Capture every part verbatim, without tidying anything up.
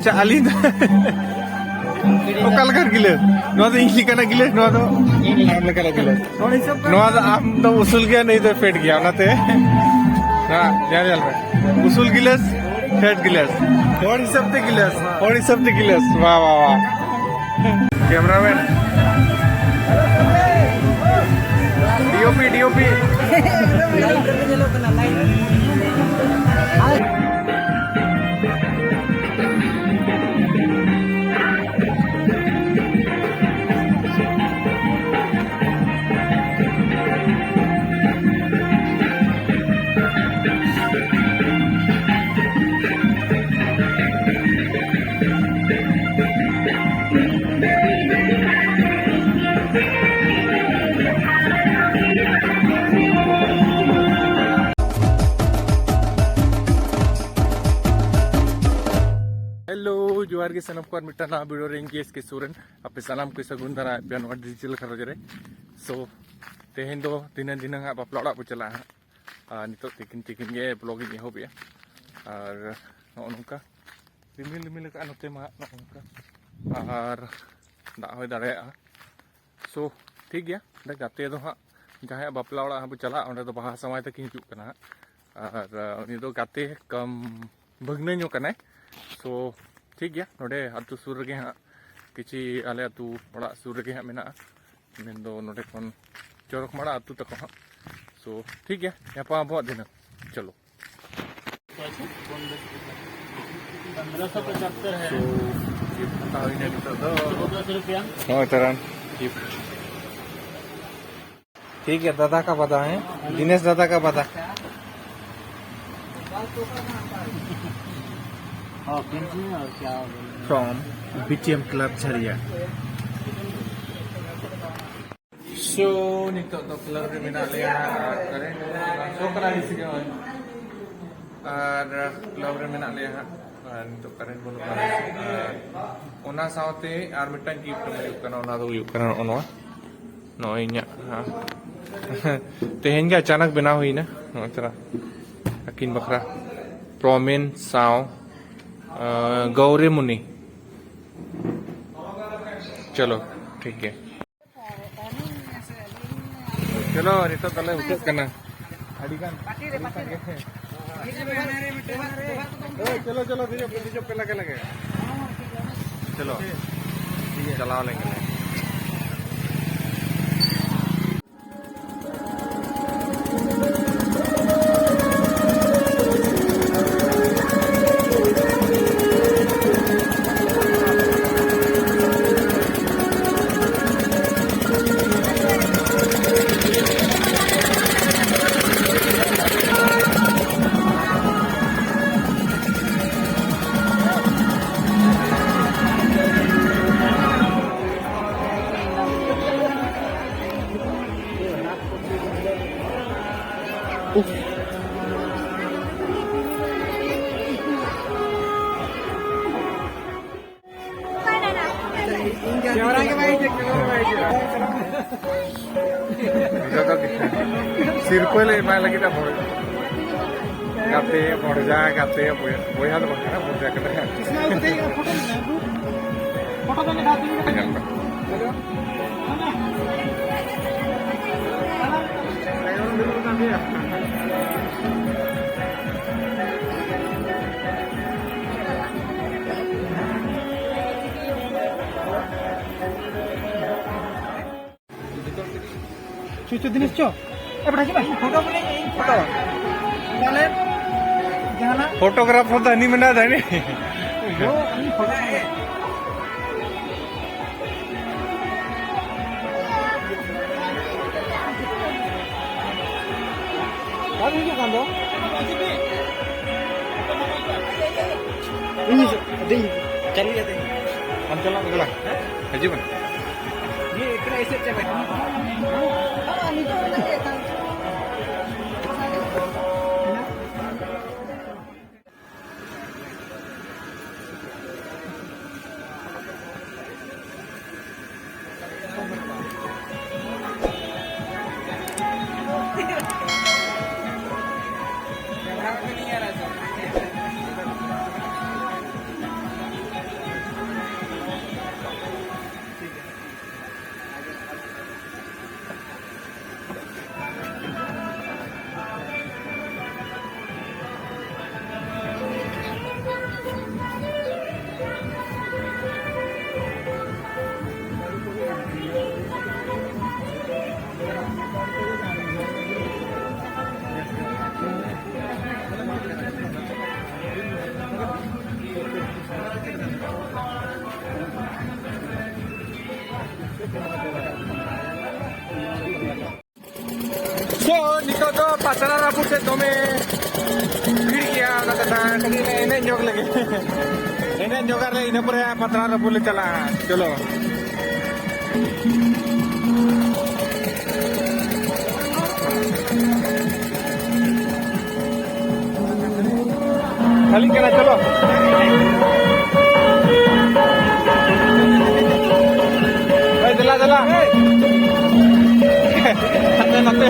ᱟᱪᱪᱷᱟ, ᱟᱹᱞᱤᱧ ᱫᱚ ᱚᱠᱟ ᱞᱮᱠᱟᱱ ᱜᱤᱞᱟᱹᱥ? ᱱᱚᱣᱟ ᱫᱚ ᱤᱧ ᱞᱮᱠᱟᱱᱟᱜ ᱜᱤᱞᱟᱹᱥ, ᱱᱚᱣᱟ ᱫᱚ ᱟᱢ ᱞᱮᱠᱟᱱᱟᱜ ᱜᱤᱞᱟᱹᱥ᱾ ᱱᱚᱣᱟ ᱫᱚ ᱟᱢ ᱫᱚ ᱩᱥᱩᱞ ᱜᱮᱭᱟ, ᱱᱩᱭ ᱫᱚ ᱯᱷᱮᱰ ᱜᱮᱭᱟ, ᱚᱱᱟᱛᱮ ᱱᱚᱣᱟ ᱧᱮᱞ, ᱧᱮᱞ ᱢᱮ, ᱩᱥᱩᱞ ᱜᱤᱞᱟᱹᱥ, ᱯᱷᱮᱰ ᱜᱤᱞᱟᱹᱥ, ᱦᱚᱲ ᱦᱤᱥᱟᱹᱵ ᱛᱮ ᱜᱤᱞᱟᱹᱥ, ᱦᱚᱲ ᱦᱤᱥᱟᱹᱵ ᱛᱮ ᱜᱤᱞᱟᱹᱥ᱾ ᱣᱟ, ᱣᱟ, ᱣᱟ᱾ ᱠᱮᱢᱨᱟᱢᱮᱱ, ᱰᱤᱳᱯᱤ, ᱰᱤᱳᱯᱤ᱾ ᱦᱮᱞᱳ, ᱡᱚᱦᱟᱨ ᱜᱮ ᱥᱟᱱᱟᱢ ᱠᱚ, ᱟᱨ ᱢᱤᱫᱴᱟᱝ ᱱᱟᱣᱟ ᱵᱷᱤᱰᱤᱭᱳ ᱨᱮ ᱤᱧ ᱜᱮ ᱮᱥ ᱠᱮ ᱥᱚᱨᱮᱱ᱾ ᱟᱯᱮ ᱥᱟᱱᱟᱢ ᱠᱚ ᱥᱟᱹᱜᱩᱱ ᱫᱟᱨᱟᱢ ᱯᱮᱭᱟ ᱱᱚᱣᱟ ᱰᱤᱡᱤᱴᱟᱞ ᱜᱷᱟᱨᱚᱸᱡᱽ ᱨᱮ᱾ ᱥᱳ, ᱛᱮᱦᱮᱧ ᱫᱚ ᱫᱷᱤᱱᱟᱹᱝ ᱫᱷᱤᱱᱟᱹᱝ ᱦᱟᱸᱜ ᱵᱟᱯᱞᱟ ᱚᱲᱟᱜ ᱵᱚ ᱪᱟᱞᱟᱜᱼᱟ ᱦᱟᱸᱜ᱾ ᱟᱨ ᱱᱤᱛᱚᱜ ᱛᱤᱠᱤᱱ ᱛᱤᱠᱤᱱ ᱜᱮ ᱵᱞᱚᱜ ᱤᱧ ᱮᱦᱚᱵᱮᱜᱼᱟ᱾ ᱟᱨ ᱱᱚᱜᱼᱚ ᱱᱚᱝᱠᱟ ᱨᱤᱢᱤᱞ ᱨᱤᱢᱤᱞ ᱟᱠᱟᱫᱼᱟ ᱱᱚᱛᱮ ᱢᱟ ᱦᱟᱸᱜ, ᱱᱚᱜᱼᱚ ᱱᱚᱝᱠᱟ᱾ ᱟᱨ ᱫᱟᱜ ᱦᱚᱸᱭ ᱫᱟᱲᱮᱭᱟᱜᱼᱟ᱾ ᱥᱳ, ᱴᱷᱤᱠ ᱜᱮᱭᱟ, ᱚᱸᱰᱮ ᱜᱟᱛᱮ ᱫᱚ ᱦᱟᱸᱜ, ᱡᱟᱦᱟᱸᱭᱟᱜ ᱵᱟᱯᱞᱟ ᱚᱲᱟᱜ ᱦᱟᱸᱜ ᱵᱚ ᱪᱟᱞᱟᱜᱼᱟ, ᱚᱸᱰᱮ ᱫᱚ ᱵᱟᱦᱟ ᱥᱟᱶᱟᱭ ᱛᱟᱹᱠᱤᱱ ᱦᱤᱡᱩᱜ ᱠᱟᱱᱟ ᱦᱟᱸᱜ᱾ ᱟᱨ, ᱟᱨ ᱩᱱᱤ ᱫᱚ ᱜᱟᱛᱮ ᱠᱟᱢ ᱵᱷᱟᱹᱜᱽᱱᱟᱹ ᱧᱚᱜ ᱠᱟᱱᱟᱭ᱾ ᱥᱳ, ᱴᱷᱤᱠ ᱜᱮᱭᱟ, ᱱᱚᱰᱮ ᱟᱹᱛᱩ ᱥᱩᱨ ᱨᱮᱜᱮ ᱦᱟᱸᱜ, ᱠᱤᱪᱷᱤ ᱟᱞᱮ ᱟᱹᱛᱩ ᱚᱲᱟᱜ ᱥᱩᱨ ᱨᱮᱜᱮ ᱦᱟᱸᱜ ᱢᱮᱱᱟᱜᱼᱟ, ᱢᱮᱱᱫᱚ ᱱᱚᱰᱮ ᱠᱷᱚᱱ ᱪᱚᱨᱚᱠ ᱢᱟᱲᱟ ᱟᱹᱛᱩ ᱛᱟᱠᱚ ᱦᱟᱸᱜ᱾ ᱥᱳ, ᱴᱷᱤᱠ ᱜᱮᱭᱟ, ᱧᱟᱯᱟᱢ ᱟᱵᱚ ᱦᱟᱸᱜ ᱫᱷᱤᱱᱟᱹᱝ᱾ ᱪᱚᱞᱚ᱾ ᱯᱚᱱᱫᱽᱨᱚᱥᱚ ᱯᱚᱪᱟᱛᱛᱚᱨ ᱦᱮ᱾ ᱥᱳ, ᱜᱤᱯᱷᱴ ᱦᱟᱛᱟᱣ ᱦᱩᱭᱱᱟ ᱱᱤᱛᱚᱜ ᱫᱚ᱾ ᱪᱳᱫᱽᱫᱚᱥᱚ ᱨᱩᱯᱤᱭᱟ᱾ ᱱᱚᱜᱼᱚᱭ ᱛᱟᱨᱟᱱ ᱜᱤᱯᱷᱴ᱾ ठीक है, दादा का पता है, दिनेश दादा का पता। हाँ, पिंक में और क्या बोल रहे हैं? From B T M Club Jharia। So, ᱱᱤᱛᱚᱜ ᱫᱚ ᱠᱞᱟᱵᱽ ᱨᱮ ᱢᱮᱱᱟᱜ ᱞᱮᱭᱟ, ᱟᱨ ᱠᱟᱨᱮᱱᱴ ᱵᱟᱹᱱᱩᱜᱼᱟ᱾ ᱥᱚ ᱠᱟᱱᱟ ᱵᱮᱥᱤ ᱜᱮ ᱱᱚᱜᱼᱚᱭ᱾ ᱟᱨ ᱠᱞᱟᱵᱽ ᱨᱮ ᱢᱮᱱᱟᱜ ᱞᱮᱭᱟ ᱦᱟᱸᱜ, ᱟᱨ ᱱᱤᱛᱚᱜ ᱠᱟᱨᱮᱱᱴ ᱵᱟᱹᱱᱩᱜᱼᱟ᱾ ᱟᱨ ᱚᱱᱟ ᱥᱟᱶᱛᱮ ᱟᱨ ᱢᱤᱫᱴᱟᱝ ᱜᱤᱯᱷᱴ ᱦᱩᱭᱩᱜ ᱠᱟᱱᱟ, ᱚᱱᱟ ᱫᱚ ᱦᱩᱭᱩᱜ ᱠᱟᱱᱟ ᱱᱚᱜᱼᱚ ᱱᱚᱣᱟ, ᱱᱚᱜᱼᱚᱭ ᱤᱧᱟᱹᱜ, ᱦᱟᱸ᱾ ᱛᱮᱦᱮᱧ ᱜᱮ ᱟᱪᱟᱱᱟᱠ ᱵᱮᱱᱟᱣ ᱦᱩᱭᱱᱟ, ᱱᱚᱜᱼᱚᱭ ᱛᱚᱨᱟ ᱟᱹᱠᱤᱱ ᱵᱟᱠᱷᱨᱟ ᱯᱨᱚᱢᱤᱱ ᱥᱟᱶ ᱜᱳᱣᱨᱤᱢᱩᱱᱤ᱾ ᱪᱚᱞᱚ, ᱴᱷᱤᱠ ᱜᱮᱭᱟ᱾ ᱪᱚᱞᱚ, ᱱᱤᱛᱚᱜ ᱫᱚᱞᱮ ᱩᱴᱷᱟᱹᱜ ᱠᱟᱱᱟ᱾ ᱟᱹᱰᱤ ᱜᱟᱱ, ᱟᱹᱰᱤ ᱥᱟᱸᱜᱮ᱾ ᱦᱳᱭ, ᱪᱚᱞᱚ, ᱪᱚᱞᱚ, ᱫᱮᱡᱚᱜ ᱯᱮ, ᱫᱮᱡᱚᱜ ᱯᱮ, ᱞᱟᱜᱮ, ᱞᱟᱜᱮ᱾ ᱪᱚᱞᱚ, ᱪᱟᱞᱟᱣ ᱞᱮᱱ ᱜᱮᱞᱮ᱾ ᱱᱤᱛᱚᱜ ᱫᱚ ᱥᱤᱨᱯᱟᱹ ᱞᱮ ᱮᱢᱟᱭ ᱞᱟᱹᱜᱤᱫ ᱟᱵᱚ ᱜᱟᱛᱮ ᱵᱷᱚᱲᱡᱟ, ᱜᱟᱛᱮ ᱵᱚᱭᱦᱟ, ᱵᱚᱭᱦᱟ ᱫᱚ ᱵᱟᱝ ᱠᱟᱱᱟ, ᱵᱷᱚᱲᱡᱟ ᱠᱟᱱᱟ᱾ ᱧᱮᱞ ᱢᱮ᱾ ᱪᱚ, ᱪᱚ, ᱫᱤᱱᱮᱥ, ᱪᱚ᱾ ᱮ, ᱵᱮᱴᱟ, ᱦᱤᱡᱩᱜ ᱢᱮ, ᱤᱧ ᱯᱷᱳᱴᱳ ᱵᱚᱞᱮ, ᱤᱧ ᱯᱷᱳᱴᱳ᱾ ᱛᱟᱦᱞᱮ, ᱡᱟᱦᱟᱱᱟᱜ ᱯᱷᱳᱴᱳᱜᱨᱟᱯᱷᱟᱨ ᱫᱚ ᱦᱟᱹᱱᱤ ᱢᱮᱱᱟᱭ ᱫᱟ, ᱦᱟᱹᱱᱤ᱾ ᱤᱭᱳ, ᱤᱧ ᱯᱷᱳᱴᱳ ᱵᱚᱞᱮ᱾ ᱵᱟᱢ ᱦᱤᱡᱩᱜ ᱠᱟᱱ ᱫᱚ? ᱤᱧ ᱦᱤᱡᱩᱜ, ᱫᱮᱧ ᱪᱟᱹᱞᱩᱭᱟ ᱫᱮᱧ᱾ ᱟᱢ ᱪᱟᱞᱟᱜ ᱢᱮ, ᱫᱮᱞᱟ᱾ ᱦᱤᱡᱩᱜ ᱢᱮ᱾ ᱱᱤᱭᱟᱹ ᱮᱠᱞᱟ ᱮᱥᱮᱫ ᱪᱟᱵᱟᱭ ᱛᱟᱢᱟ᱾ ᱵᱟᱝ, ᱱᱤᱛᱚᱜ ᱢᱮᱱᱟᱜ ᱜᱮᱭᱟ ᱠᱷᱟᱱ᱾ So, ᱱᱤᱛᱚᱜ ᱫᱚ ᱯᱟᱛᱲᱟ ᱨᱟᱹᱯᱩᱫ ᱥᱮᱫ ᱫᱚᱢᱮ ᱵᱷᱤᱲ ᱜᱮᱭᱟ, ᱚᱱᱟ ᱠᱟᱛᱷᱟ ᱠᱟᱹᱴᱤᱡ ᱞᱮ ᱮᱱᱮᱡ ᱧᱚᱜ ᱞᱟᱹᱜᱤᱫ᱾ ᱮᱱᱮᱡ ᱧᱚᱜ ᱟᱞᱮ, ᱤᱱᱟᱹ ᱯᱚᱨᱮ ᱯᱟᱛᱲᱟ ᱨᱟᱹᱯᱩᱫ ᱞᱮ ᱪᱟᱞᱟᱜᱼᱟ᱾ ᱪᱚᱞᱚ᱾ ᱠᱷᱟᱹᱞᱤᱜ ᱠᱟᱱᱟ, ᱪᱚᱞᱚ᱾ ᱮᱭ, ᱫᱮᱞᱟ, ᱫᱮᱞᱟ᱾ ᱦᱟᱱᱛᱮ ᱱᱟᱛᱮ᱾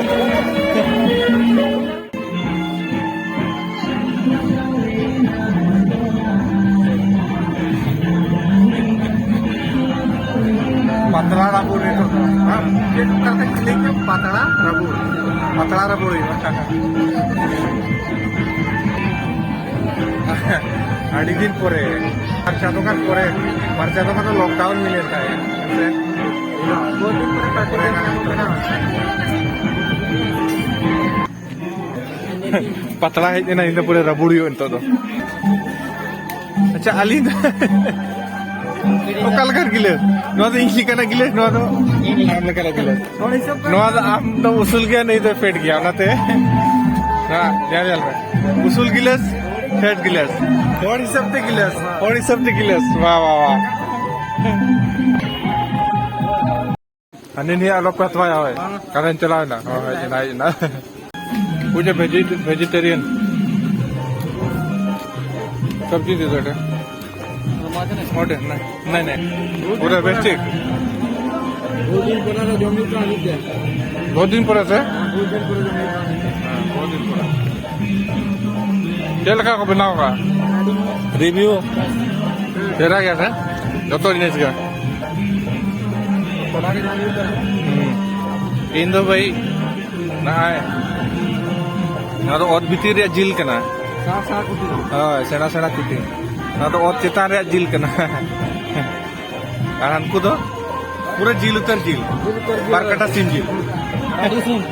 ᱯᱟᱛᱲᱟ ᱨᱟᱹᱯᱩᱫ ᱱᱤᱛᱚᱜ ᱫᱚ᱾ ᱦᱮᱸ? ᱪᱮᱫ ᱚᱠᱟ ᱞᱮᱠᱟ ᱠᱷᱮᱞ ᱦᱩᱭᱩᱜ ᱠᱟᱱᱟ? ᱯᱟᱛᱲᱟ ᱨᱟᱹᱯᱩᱫ᱾ ᱯᱟᱛᱲᱟ ᱨᱟᱹᱯᱩᱫ ᱦᱩᱭᱩᱜᱼᱟ᱾ ᱟᱹᱰᱤ ᱫᱤᱱ ᱯᱚᱨᱮ, ᱵᱟᱨ ᱪᱟᱸᱫᱳ ᱜᱟᱱ ᱯᱚᱨᱮ, ᱵᱟᱨ ᱪᱟᱸᱫᱳ ᱜᱟᱱ ᱫᱚ lockdown ᱢᱤᱞᱟᱹᱣ ᱛᱟᱦᱮᱸ᱾ ᱦᱮᱸ ᱥᱮ? ᱵᱚᱦᱩᱛ ᱫᱤᱱ ᱯᱚᱨᱮ ᱯᱟᱛᱲᱟ ᱨᱟᱹᱯᱩᱫ ᱠᱟᱱᱟ᱾ ᱯᱟᱛᱲᱟ ᱦᱮᱡ ᱮᱱᱟ, ᱤᱱᱟᱹ ᱯᱚᱨᱮ ᱨᱟᱹᱵᱩᱲ ᱦᱩᱭᱩᱜᱼᱟ ᱱᱤᱛᱚᱜ ᱫᱚ᱾ ᱟᱪᱪᱷᱟ, ᱟᱹᱞᱤᱧ ᱫᱚ ᱚᱠᱟ ᱞᱮᱠᱟᱱ ᱜᱤᱞᱟᱹᱥ? ᱱᱚᱣᱟ ᱫᱚ ᱤᱧ ᱞᱮᱠᱟᱱᱟᱜ ᱜᱤᱞᱟᱹᱥ, ᱱᱚᱣᱟ ᱫᱚ ᱟᱢ ᱞᱮᱠᱟᱱᱟᱜ ᱜᱤᱞᱟᱹᱥ᱾ ᱱᱚᱣᱟ ᱫᱚ ᱟᱢ ᱫᱚ ᱩᱥᱩᱞ ᱜᱮᱭᱟ, ᱱᱩᱭ ᱫᱚ ᱯᱷᱮᱰ ᱜᱮᱭᱟ, ᱚᱱᱟᱛᱮ ᱱᱚᱣᱟ ᱧᱮᱞ, ᱧᱮᱞ ᱢᱮ, ᱩᱥᱩᱞ ᱜᱤᱞᱟᱹᱥ, ᱯᱷᱮᱰ ᱜᱤᱞᱟᱹᱥ᱾ ᱦᱚᱲ ᱦᱤᱥᱟᱹᱵ ᱛᱮ ᱜᱤᱞᱟᱹᱥ, ᱦᱚᱲ ᱦᱤᱥᱟᱹᱵ ᱛᱮ ᱜᱤᱞᱟᱹᱥ᱾ ᱣᱟ, ᱣᱟ, ᱣᱟ᱾ ᱦᱟᱹᱱᱤ ᱱᱤᱭᱟᱹ ᱟᱞᱚ ᱯᱮ ᱦᱟᱛᱟᱣᱟ, ᱦᱳᱭ᱾ ᱚᱠᱟᱨᱮᱧ ᱪᱟᱞᱟᱣ ᱮᱱᱟ? ᱦᱳᱭ, ᱦᱮᱡ ᱮᱱᱟ, ᱦᱮᱡ ᱮᱱᱟ᱾ ᱯᱩᱡᱟᱹ ᱵᱷᱮᱡᱤ-, ᱵᱷᱮᱡᱤᱴᱮᱨᱤᱭᱟᱱ ᱥᱚᱵᱽᱡᱤ ᱫᱮ ᱫᱚ ᱮᱴᱟ᱾ ᱚᱸᱰᱮ, ᱱᱟ, ᱱᱟ, ᱱᱟ᱾ ᱯᱩᱨᱟᱹ ᱵᱮᱥ ᱴᱷᱤᱠ᱾ ᱵᱚᱦᱩᱛ ᱫᱤᱱ ᱯᱚᱨᱮ ᱫᱚ ᱦᱤᱡᱩᱜ ᱯᱮ᱾ ᱵᱚᱦᱩᱛ ᱫᱤᱱ ᱯᱚᱨᱮ ᱥᱮ? ᱦᱮᱸ, ᱵᱚᱦᱩᱛ ᱫᱤᱱ ᱯᱚᱨᱮ᱾ ᱪᱮᱫ ᱞᱮᱠᱟ ᱠᱚ ᱵᱮᱱᱟᱣ ᱠᱟᱜᱼᱟ? ᱨᱤᱵᱷᱤᱭᱩ ᱪᱮᱦᱨᱟ ᱜᱮᱭᱟ ᱥᱮ? ᱡᱚᱛᱚ ᱡᱤᱱᱤᱥ ᱜᱮ᱾ ᱦᱩᱸ᱾ ᱤᱧ ᱫᱚ ᱵᱷᱟᱹᱭ ᱱᱚᱜᱼᱚᱭ ᱱᱚᱣᱟ ᱫᱚ ᱚᱛ ᱵᱷᱤᱛᱤᱨ ᱨᱮᱭᱟᱜ ᱡᱤᱞ ᱠᱟᱱᱟ᱾ ᱥᱮᱬᱟ ᱥᱮᱬᱟ ᱠᱩᱴᱤ᱾ ᱦᱳᱭ, ᱥᱮᱬᱟ ᱥᱮᱬᱟ ᱠᱩᱴᱤ᱾ ᱱᱚᱣᱟ ᱫᱚ ᱚᱛ ᱪᱮᱛᱟᱱ ᱨᱮᱭᱟᱜ ᱡᱤᱞ ᱠᱟᱱᱟ᱾ ᱟᱨ ᱦᱟᱱᱠᱩ ᱫᱚ ᱯᱩᱨᱟᱹ ᱡᱤᱞ ᱩᱛᱟᱹᱨ ᱡᱤᱞ᱾ ᱡᱤᱞ ᱩᱛᱟᱹᱨ ᱡᱤᱞ᱾ ᱵᱟᱨ ᱠᱟᱴᱟ ᱥᱤᱢ ᱡᱤᱞ᱾ ᱥᱟᱺᱰᱤ ᱥᱤᱢ᱾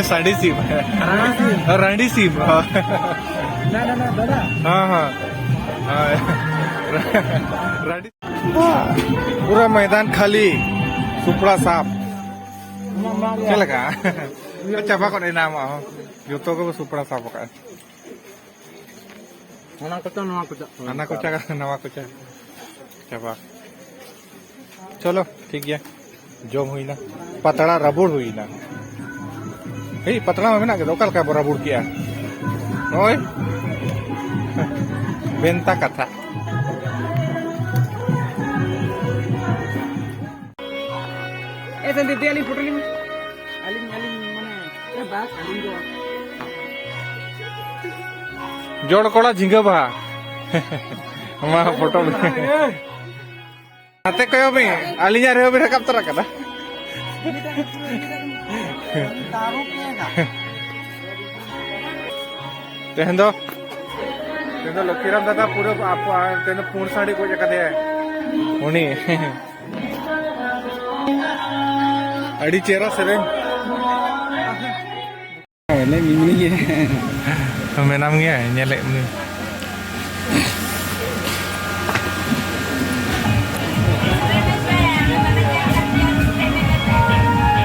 ᱥᱟᱺᱰᱤ ᱥᱤᱢ᱾ ᱨᱟᱺᱰᱤ ᱥᱤᱢ᱾ ᱨᱟᱺᱰᱤ ᱥᱤᱢ᱾ ᱱᱟ, ᱱᱟ, ᱱᱟ, ᱫᱟᱫᱟ᱾ ᱦᱮᱸ, ᱦᱮᱸ᱾ ᱦᱳᱭ᱾ ᱨᱟᱰᱤ᱾ ᱯᱩᱨᱟᱹ ᱢᱚᱭᱫᱟᱱ ᱠᱷᱟᱹᱞᱤ, ᱥᱩᱯᱲᱟ ᱥᱟᱯ᱾ ᱪᱮᱫ ᱞᱮᱠᱟ? ᱪᱟᱵᱟ ᱠᱚᱜ ᱮᱱᱟ ᱟᱢᱟᱜ ᱦᱚᱸ᱾ ᱡᱚᱛᱚ ᱜᱮᱵᱚ ᱥᱩᱯᱲᱟ ᱥᱟᱯ ᱟᱠᱟᱫᱼᱟ᱾ ᱦᱟᱱᱟ ᱠᱚᱪᱟ, ᱱᱚᱣᱟ ᱠᱚᱪᱟ᱾ ᱦᱟᱱᱟ ᱠᱚᱪᱟ, ᱱᱟᱣᱟ ᱠᱚᱪᱟ᱾ ᱪᱟᱵᱟ᱾ ᱪᱚᱞᱚ, ᱴᱷᱤᱠ ᱜᱮᱭᱟ᱾ ᱡᱚᱢ ᱦᱩᱭᱱᱟ᱾ ᱯᱟᱛᱲᱟ ᱨᱟᱵᱩᱲ ᱦᱩᱭᱱᱟ᱾ ᱦᱮᱭ, ᱯᱟᱛᱲᱟ ᱢᱟ ᱢᱮᱱᱟᱜ ᱜᱮᱫᱚ, ᱚᱠᱟ ᱞᱮᱠᱟ ᱵᱚ ᱨᱟᱵᱩᱲ ᱠᱮᱜᱼᱟ? ᱱᱚᱜᱼᱚᱭ᱾ ᱵᱷᱮᱱᱛᱟ ᱠᱟᱛᱷᱟ᱾ ᱮ ᱥᱟᱱᱛᱤ, ᱫᱮ, ᱟᱹᱞᱤᱧ ᱯᱷᱳᱴᱳ ᱞᱤᱧ, ᱟᱹᱞᱤᱧ, ᱟᱹᱞᱤᱧ, ᱢᱟᱱᱮ, ᱮ ᱵᱟᱥ, ᱟᱹᱞᱤᱧ ᱫᱚ᱾ ᱡᱚᱲ ᱠᱚᱲᱟ ᱡᱷᱤᱸᱜᱟᱹ ᱵᱟᱦᱟ᱾ ᱢᱟ ᱯᱷᱳᱴᱳ ᱞᱤᱧ᱾ ᱱᱟᱛᱮ ᱠᱚᱭᱚᱜ ᱵᱤᱱ, ᱟᱹᱞᱤᱧᱟᱜ ᱨᱮᱦᱚᱸ ᱵᱤᱱ ᱨᱟᱠᱟᱵ ᱛᱚᱨᱟ ᱠᱟᱫᱟ᱾ ᱛᱮᱦᱮᱧ ᱫᱚ, ᱛᱮᱦᱮᱧ ᱫᱚ ᱞᱚᱠᱠᱷᱤᱨᱟᱢ ᱫᱟᱫᱟ ᱯᱩᱨᱟᱹ ᱟᱯ-, ᱛᱮᱦᱮᱧ ᱫᱚ ᱯᱩᱸᱰ ᱥᱟᱺᱰᱤ ᱜᱚᱡ ᱟᱠᱟᱫᱮᱭᱟᱭ᱾ ᱩᱱᱤ᱾ ᱟᱹᱰᱤ ᱪᱮᱦᱨᱟ ᱥᱮᱨᱮᱧ᱾ ᱦᱳᱭ, ᱞᱟᱹᱭ ᱢᱮ, ᱢᱤᱱᱟᱹᱧ ᱜᱮᱭᱟ᱾ ᱢᱮᱱᱟᱢ ᱜᱮᱭᱟ, ᱧᱮᱞᱮᱫ ᱢᱮᱭᱟᱹᱧ᱾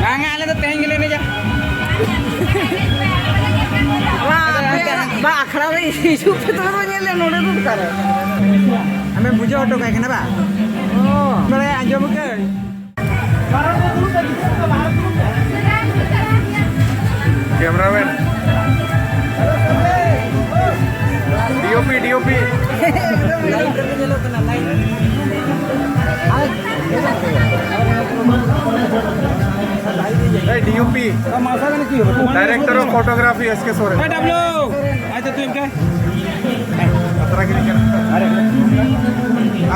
ᱵᱟᱝᱟ, ᱟᱞᱮ ᱫᱚ ᱛᱮᱦᱮᱧ ᱜᱮᱞᱮ ᱮᱱᱮᱡᱟ᱾ ᱵᱟ, ᱟᱯᱮ, ᱵᱟ, ᱟᱠᱷᱲᱟ ᱨᱮ ᱦᱤᱡᱩᱜ ᱯᱮ, ᱛᱚᱵᱮ ᱛᱚ ᱧᱮᱞ ᱞᱮ, ᱱᱚᱰᱮ ᱫᱚ ᱚᱠᱟᱨᱮ? ᱟᱢᱮᱢ ᱵᱩᱡᱷᱟᱹᱣ ᱦᱚᱴᱚ ᱠᱟᱭ ᱠᱟᱱᱟ, ᱵᱟ? ᱚ᱾ ᱱᱚᱰᱮ ᱟᱸᱡᱚᱢ ᱠᱟᱹᱧ᱾ Cameraman. D O P, D O P. ᱮᱭ, D O P. Director of Photography, S K Soren. ᱮᱭ, ᱰᱟᱵᱞᱩ᱾ ᱟᱪᱪᱷᱟ, ᱛᱩᱭ ᱮᱢ ᱠᱟᱭ᱾ ᱟᱛᱨᱟ ᱜᱤᱰᱤ ᱠᱟᱱᱟ᱾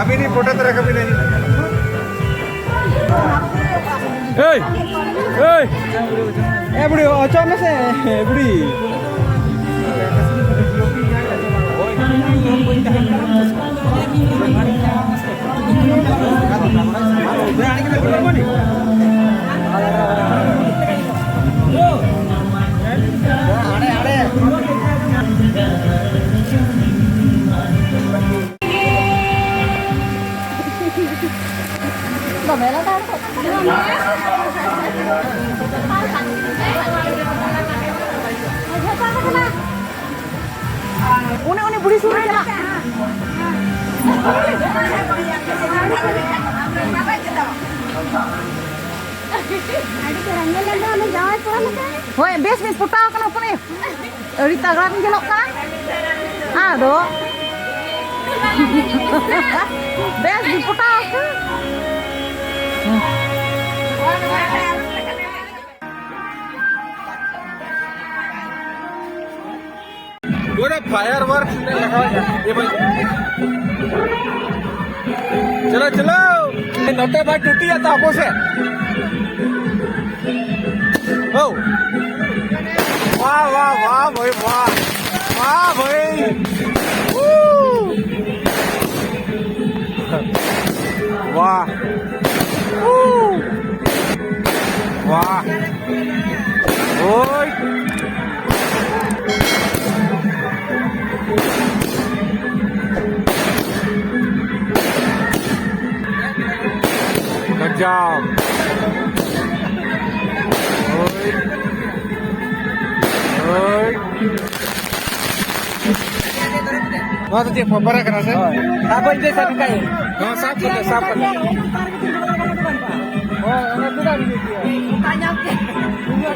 ᱟᱹᱵᱤᱱ ᱦᱤ ᱯᱷᱳᱴᱳ ᱛᱟᱨᱟ ᱠᱟᱹᱵᱤᱱ ᱦᱤ᱾ ᱮᱭ! ᱮᱭ! ᱮ ᱵᱩᱰᱷᱤ, ᱚᱪᱚᱜ ᱢᱮᱥᱮ, ᱮ ᱵᱩᱰᱷᱤ᱾ ᱩᱱᱤ, ᱩᱱᱤ ᱵᱩᱲᱦᱤ ᱥᱩᱨ ᱨᱮ ᱪᱟᱞᱟᱜ᱾ ᱟᱹᱰᱤ ᱪᱮᱦᱨᱟ ᱧᱮᱞ ᱧᱮᱞ ᱛᱮᱦᱚᱸ ᱩᱱᱤ ᱡᱟᱶᱟᱭ ᱠᱚᱲᱟ ᱞᱮᱠᱟ᱾ ᱦᱳᱭ, ᱵᱮᱥ, ᱵᱮᱥ ᱯᱚᱴᱟᱣ ᱠᱟᱱᱟ ᱦᱚᱯᱚᱱ ᱮ᱾ ᱟᱹᱰᱤ ᱛᱟᱜᱲᱟ ᱵᱤᱱ ᱧᱮᱞᱚᱜ ᱠᱟᱱᱟ᱾ ᱟᱫᱚ ᱵᱮᱥ ᱜᱮ ᱯᱚᱴᱟᱣ ᱟᱠᱟᱱᱟ᱾ पूरा फायर वर्क ने लगाया है। ये भाई, चलो, चलो। ये नोटे भाई टूटी जाता आपो से। ओ। वाह, वाह, वाह भाई, वाह। वाह भाई। Woo। वाह। Woo। वाह। ओए। गजब। ओए। ओए। ᱱᱚᱣᱟ ᱫᱚ ᱪᱮᱫ ᱯᱚᱯᱚᱨᱟ ᱠᱟᱱᱟ ᱥᱮ? ᱦᱳᱭ᱾ ᱥᱟᱵᱚᱱ ᱛᱮ ᱥᱟᱵ ᱠᱟᱜ ᱟᱹᱧ᱾ ᱦᱚᱸ, ᱥᱟᱵ ᱠᱟᱛᱮ, ᱥᱟᱵ ᱠᱟᱛᱮ᱾ ᱦᱳᱭ, ᱚᱱᱟ ᱪᱮᱫᱟᱜ ᱮᱢ ᱤᱫᱤᱭᱟ? ᱚᱱᱠᱟ ᱧᱟᱢ ᱠᱮᱫ᱾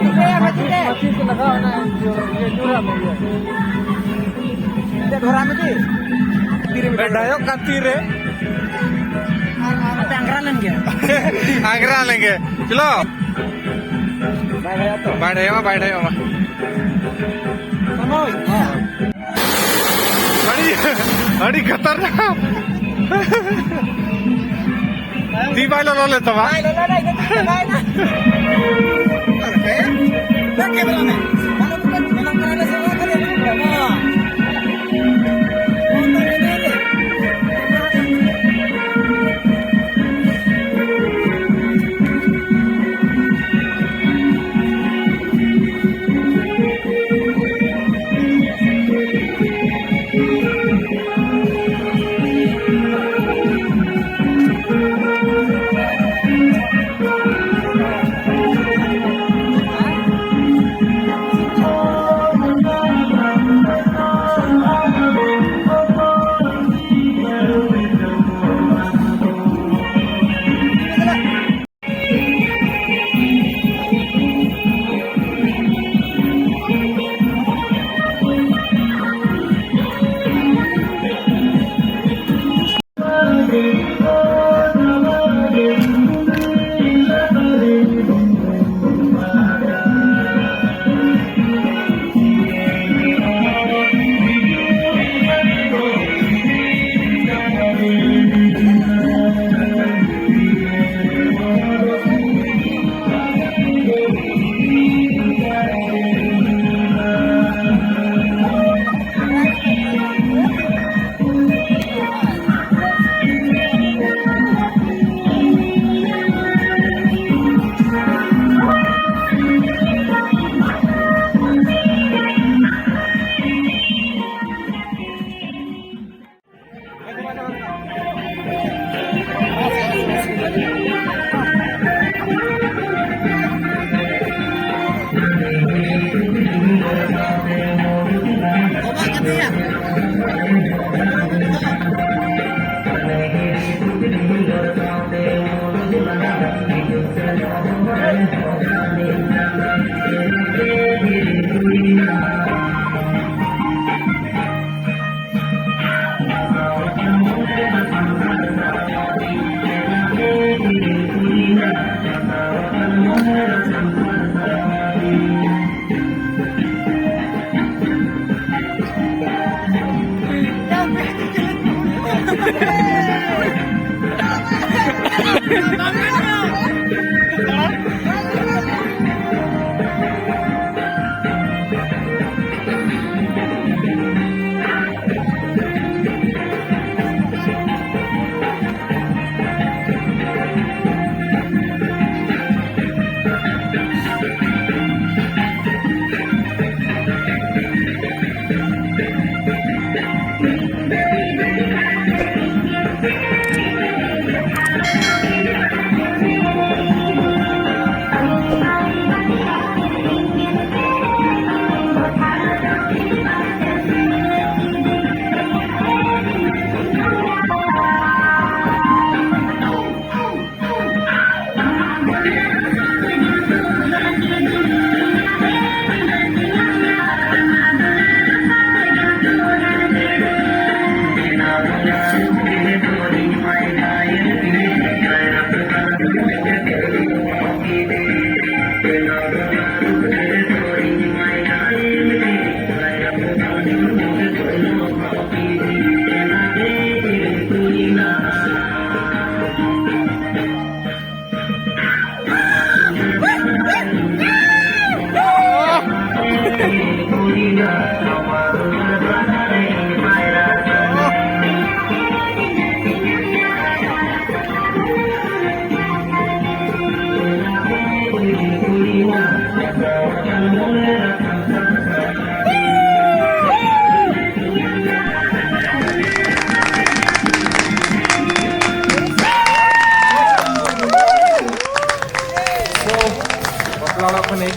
ᱤᱧᱟᱹᱜ ᱢᱟᱹᱪᱤ, ᱢᱟᱹᱪᱤ ᱠᱚ ᱞᱟᱜᱟᱣ, ᱚᱱᱟ ᱤᱭᱟᱹ, ᱤᱭᱟᱹ, ᱡᱳᱨᱟᱜ ᱢᱮ, ᱤᱭᱟᱹ᱾ ᱤᱧ ᱫᱚ ᱫᱷᱚᱨᱟᱣ ᱢᱮ ᱪᱮ? ᱛᱤᱨᱮᱢ ᱰᱟᱭᱚᱜ ᱠᱟᱱ ᱛᱤᱨᱮ? ᱟᱯᱮ ᱟᱝᱜᱽᱨᱟ ᱞᱮᱱ ᱜᱮ᱾ ᱟᱝᱜᱽᱨᱟ ᱞᱮᱱ ᱜᱮ᱾ ᱪᱚᱞᱚ᱾ ᱵᱟᱭ ᱰᱷᱮᱭᱚᱜᱼᱟ, ᱵᱟᱭ ᱰᱷᱮᱭᱚᱜᱼᱟ᱾ ᱟᱹᱰᱤ, ᱟᱹᱰᱤ ᱠᱷᱟᱛᱟᱨᱱᱟᱠ᱾ ᱛᱤ ᱵᱟᱭ ᱞᱚᱞᱚ ᱞᱮᱱ ᱛᱟᱢᱟ? ᱵᱟᱭ ᱞᱚᱞᱚ ᱞᱮᱱ ᱛᱟᱢᱟ᱾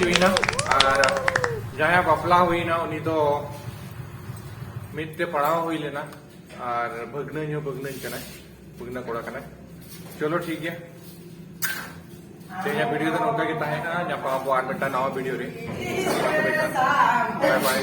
ᱦᱩᱭᱱᱟ᱾ ᱟᱨ ᱡᱟᱦᱟᱸᱭᱟᱜ ᱵᱟᱯᱞᱟ ᱦᱩᱭᱱᱟ, ᱩᱱᱤ ᱫᱚ ᱢᱤᱫ ᱛᱮ ᱯᱟᱲᱦᱟᱣ ᱦᱩᱭ ᱞᱮᱱᱟ᱾ ᱟᱨ ᱵᱷᱟᱹᱜᱽᱱᱟᱹᱧ ᱦᱚᱸ ᱵᱷᱟᱹᱜᱽᱱᱟᱹᱧ ᱠᱟᱱᱟᱭ, ᱵᱷᱟᱹᱜᱽᱱᱟᱹ ᱠᱚᱲᱟ ᱠᱟᱱᱟᱭ᱾ ᱪᱚᱞᱚ, ᱴᱷᱤᱠ ᱜᱮᱭᱟ, ᱛᱮᱦᱮᱧᱟᱜ ᱵᱷᱤᱰᱤᱭᱳ ᱫᱚ ᱱᱚᱝᱠᱟ ᱜᱮ ᱛᱟᱦᱮᱸ ᱠᱟᱱᱟ᱾ ᱧᱟᱯᱟᱢ ᱟᱵᱚ ᱟᱨ ᱢᱤᱫᱴᱟᱝ ᱱᱟᱣᱟ ᱵᱷᱤᱰᱤᱭᱳ ᱨᱮ᱾ ᱵᱟᱭ ᱵᱟᱭ᱾